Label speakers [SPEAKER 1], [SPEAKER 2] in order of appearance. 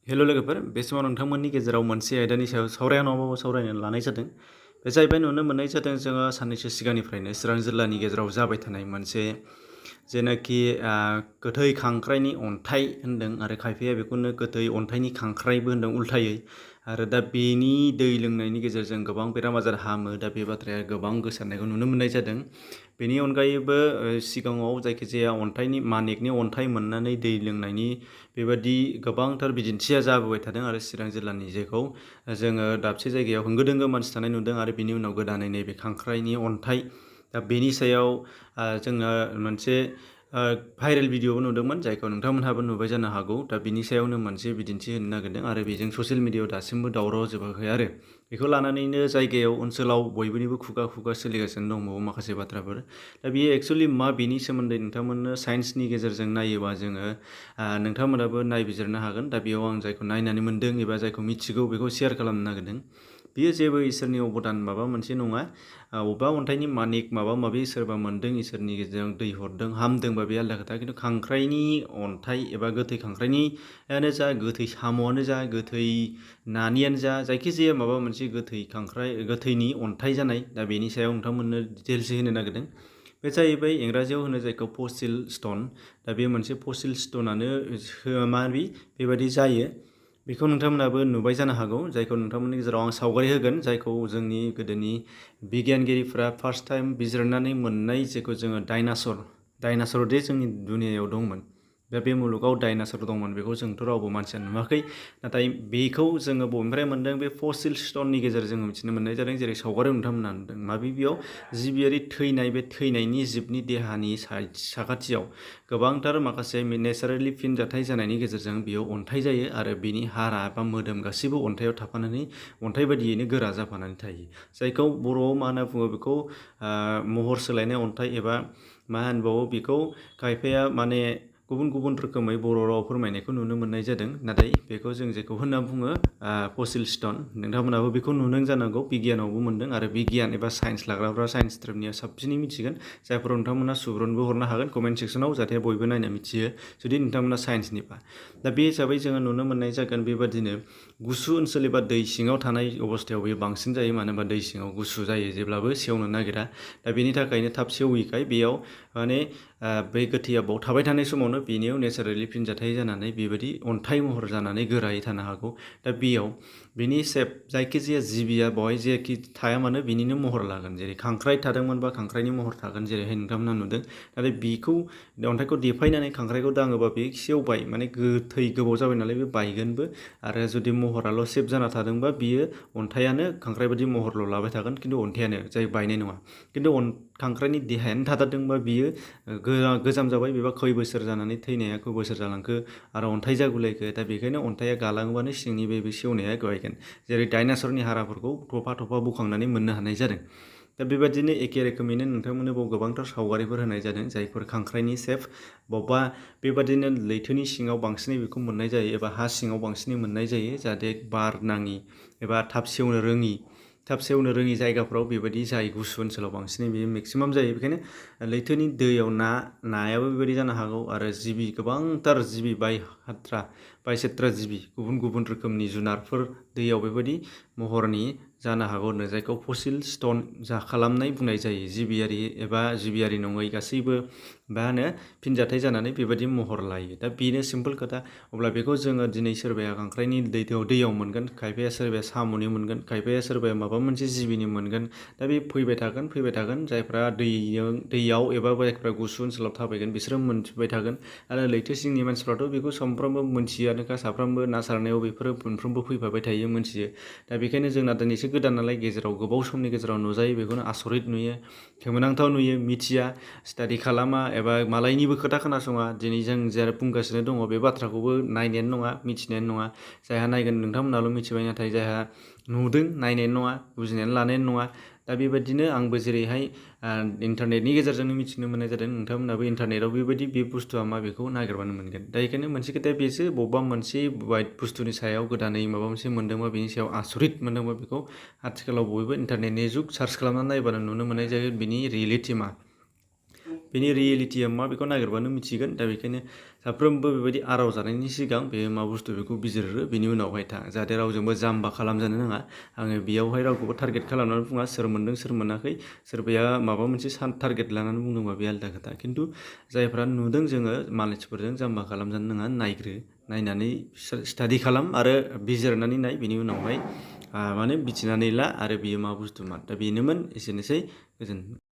[SPEAKER 1] हेल' लोगोफोर बे समाव नोंथांमोननि गेजेराव मोनसे आयदानि सायाव सावरायनो लानाय जादों। बे जाहैबाय नुनो मोननाय जादों जोङो साननैसो सिगांनिफ्रायनो चिरां जिल्लानि गेजेराव जाबाय थानाय मोनसे जेनाखि गोथै खांख्राइनि अन्थाइ होनदों आरो खायफाया बेखौनो गोथै अन्थाइनि खांख्राइबो होनदों उल्थायै। आरो दा बेनि दै लोंनायनि गेजेरजों गोबां बेराम आजार हामो, दा बे बाथ्राया गोबां गोसारनायखौ नुनो मोननाय जादों। बेनि अनगायैबो सिगाङाव जायखिजाया अन्थाइनि मानिकनि अन्थाइ मोननानै दै लोंनायनि बेबादि गोबांथार बिदिन्थिया जाबोबाय थादों आरो चिरां जिल्लानि जेखौ जोङो दाबसे जायगायाव होंगो दोंगो मानसि थानाय नुदों आरो बिनि उनाव गोदानै नैबे खांख्राइनि अन्थाइ। दा बेनि सायाव जोङो मोनसे भाइरेल भिडिअबो नुदोंमोन, जायखौ नोंथांमोनहाबो नुबाय जानो हागौ। दा बिनि सायावनो मोनसे बिदिन्थि होनो नागिरदों आरो बेजों ससियेल मिडियायाव दासिमबो दावराव जोबाखै आरो बेखौ लानानैनो जायगायाव ओनसोलाव बयनिबो खुगा खुगा सोलिगासिनो दंबावो माखासे बाथ्राफोर। दा बेयो एक्सुवेलि मा, बेनि सोमोन्दै नोंथांमोननो साइन्सनि गेजेरजों नायोबा जोङो नोंथांमोनाबो नायबिजिरनो हागोन। दा बेयाव आं जायखौ नायनानै मोनदों एबा जायखौ मिथिगौ बेखौ शेयार खालामनो नागिरदों। बेयो जेबो इसोरनि अबदान माबा मोनसे नङा। अबेबा अन्थाइनि मानिक माबा माबि सोरबा मोन्दों, इसोरनि गेजेरजों दै हरदों, हामदोंबा बे आलादा खोथा। खिन्थु खांख्राइनि अन्थाइ एबा गोथै खांख्राइनियानो जा, गोथै साम'आनो जा, गोथै नानियानो जा, जायखिजाया माबा मोनसे गोथैनि अन्थाइ जानाय, दा बेनि सायाव नोंथांमोननो डिटेल्सै होनो नागिरदों। बे जाहैबाय इंराजियाव होनो जायखौ फसिल स्टन। दा बे मोनसे फसिल स्टनानो बेबायदि जायो। बेखौ नोंथांमोनाबो नुबाय जानो हागौ, जायखौ नोंथांमोननि गेजेराव आं सावगारि होगोन, जायखौ जोंनि गोदोनि बिगियानगिरिफ्रा फार्स्ट टाइम बिजिरनानै मोननाय, जेखौ जोङो डाइनासर दे जोंनि दुनियायाव दंमोन, बे मुलुगाव डाइनासर दंमोन, बेखौ जोंथ' रावबो मानसिया नुवाखै। नाथाय बेखौ जोङो बबेनिफ्राय मोनदों? बे फसिल स्टननि गेजेरजों मिथिनो मोननाय जादों। जेरै सावगारियाव नोंथांमोना नुदों, बेयाव जिबियारि थैनाय, बे थैनायनि जिबनि देहानि साखाथियाव गोबांथार माखासे नेचारेलि फिनजाथाय जानायनि गेजेरजों बेयाव अन्थाइ जायो आरो बिनि हारा बा मोदोम गासैबो अन्थाइयाव थाफानानै अन्थाइ बायदियैनो गोरा जाफानानै थायो। जायखौ बर'आव मा होनना बुङो? बेखौ महर सोलायनाय अन्थाइ, एबा मा होनबावो बेखौ, खायफाया माने गुबुन गुबुन रोखोमै बर' राव फोरमायनायखौ नुनो मोननाय जादों। नाथाय बेखौ जों जेखौ होनना बुङो फसिल स्टन, नोंथांमोनाबो बेखौ नुदों जानांगौ, बिगियानावबो मोनदों। आरो बिगियान एबा साइन्स लाग्राफ्रा साइन्स स्ट्रिमनिया साबसिनै मिथिगोन। जायफोराव नोंथांमोना सुबुरुनबो हरनो हागोन कमेन्ट सेक्सनाव, जाहाथे बयबो नायना मिथियो जुदि नोंथांमोना साइन्सनिबा। दा बे हिसाबै जोङो नुनो मोननाय जागोन बेबादिनो गुसु ओनसोल एबा दै सिङाव थानाय अबस्थायाव बेयो बांसिन जायो। मानो होनबा दै सिङाव गुसु जायो जेब्लाबो, सेवनो नागिरा। दा बेनि थाखायनो थाब सेविखाय बेयाव माने बै गोथैया बाव थाबाय थानाय समावनो बेनियाव नेचारेलि फिनजाथाय जानानै बेबायदि अन्थाइ महर जानानै गोरायै थानो हागौ। दा बेयाव बिनि सेप, जायखिजाया जिबिया बेवहाय जेखि थाया मानो बिनिनो महर लागोन। जेरै खांख्राइ थादोंमोनबा खांख्राइनि महर थागोन, जेरैहाय नोंथांमोना नुदों। नाथाय बेखौ अन्थाइखौ देफायनानै खांख्राइखौ दाङोबा बे सेवबाय, माने गोथै गोबाव जाबाय नालाय बे बायगोनबो। आरो जुदि महराल' सेप जाना थादोंबा बियो अन्थाइयानो खांख्राइ बायदि महरल' लाबाय थागोन, खिन्थु अन्थाइयानो जाय बायनाय नङा। खिन्थु खांख्राइनि देहायानो थाथारदोंबा बियो गोजाम जाबाय, बेबा खय बोसोर जानानै थैनाया खय बोसोर जालांखो आरो अन्थाइ जागुलायखो। दा बेखायनो अन्थाइया गालाङोबानो सिंनि बे सेवनाया गायगोन। जेरै डाइनासरनि हाराफोरखौ थफा थफा बोखांनानै मोननो हानाय जादों। दा बेबादिनो एखे रोखोमैनो नोंथांमोननो बाव गोबांथार सावगारिफोर होनाय जादों, जायफोर खांख्राइनि सेप। बबेबा बेबादिनो लैथोनि सिङाव बांसिनै बेखौ मोननाय जायो, एबा हा सिङाव बांसिनै मोननाय जायो, जाहाथे बार नाङि एबा थाब सेवनो रोङि जायगाफ्राव बेबायदि जाय गुसु ओनसोलाव बांसिनै बेयो मेक्सिमाम जायो। बेखायनो लैथोनि दैयाव नायाबो बेबायदि जानो हागौ। आरो जिबि, गोबांथार जिबि, बायसेत्रा जिबि, गुबुन गुबुन रोखोमनि जुनारफोर दैयाव बेबायदि महरनि जानो हागौ, जायखौ फसिल स्टन खालामनाय बुंनाय जायो। जिबियारि एबा जिबियारि नङै गासैबो मा होनो फिनजाथाय जानानै बेबायदि महर लायो। दा बेनो सिम्पोल खोथा। अब्ला बेखौ जोङो दिनै सोरबाया खांख्राइनि दैयाव मोनगोन, खायफाया सोरबाया साम'नि मोनगोन, खायफाया सोरबाया माबा मोनसे जिबिनि मोनगोन। दा बे फैबाय थागोन। जायफ्रा दैयाव एबा जायफ्रा गुसु ओनसोलाव थाबायगोन बिसोरो मोनथिबाय थागोन। आरो लैथो सिंनि मानसिफ्राथ' बेखौ सानफ्रामबो मोनथियानोखा, साफ्रामबो ना सारनायाव बेफोरो मोनफ्रोमबो फैफाबाय थायो, मोनथियो। दा बेखायनो जोंना दिनैसो गोदान नालाय, गेजेराव गोबाव समनि गेजेराव नुजायो, बेखौनो आसरित नुयो, सोमोनांथाव नुयो। मिथिया, स्टाडि खालामा, एबा मालायनिबो खोथा खोनासङा। दिनै जों जेरै बुंगासिनो दङ बे बाथ्राखौबो नायनायानो नङा, मिथिनायानो नङा। जायहा नायगोन नोंथांमोनाल' मिथिबाय, नाथाय जायहा नुदों नायनायानो नङा, बुजिनानै लानायानो नङा। दा बेबायदिनो आंबो जेरैहाय इन्टारनेटनि गेजेरजोंनो मिथिनो मोननाय जादों, नोंथांमोनाबो इन्टारनेटआव बेबायदि बे बुस्थुआ मा बेखौ नागिरबानो मोनगोन। दा बेखायनो मोनसे खोथाया बेसो, बबेबा मोनसे बुस्थुनि सायाव गोदानै माबा मोनसे मोनदोंबा, बेनि सायाव आसरित मोनदोंबा, बेखौ आथिखालाव बयबो इन्टारनेटनि जुग, सार्च खालामनानै नायबानो नुनो मोननाय जायो बिनि रियेलिटि मा। बेनि रियेलिटिया मा बेखौ नागिरबानो मिथिगोन। दा बेखायनो साफ्रोमबो बेबायदि आराव जानायनि सिगां बे मा बुस्थु बेखौ बिजिरो, बेनि उनावहाय था, जाहाथे रावजोंबो जाम्बा खालामजानो नाङा। आङो बेयावहाय रावखौबो टारगेट खालामनानै बुङा, सोर मोन्दों सोर मोनाखै, सोरबाया माबा मोनसे टारगेट लानानै बुंदोंबा बे आलदा खोथा। खिन्थु जायफ्रा नुदों जोङो मानसिफोरजों जाम्बा खालामजानो नाङा, नायग्रो, नायनानै स्टाडि खालाम आरो बिजिरनानै नाय, बेनि उनावहाय माने मिथिनानै ला आरो बियो मा बुस्थुमान। दा बेनोमोन, एसेनोसै, गोजोन्थों।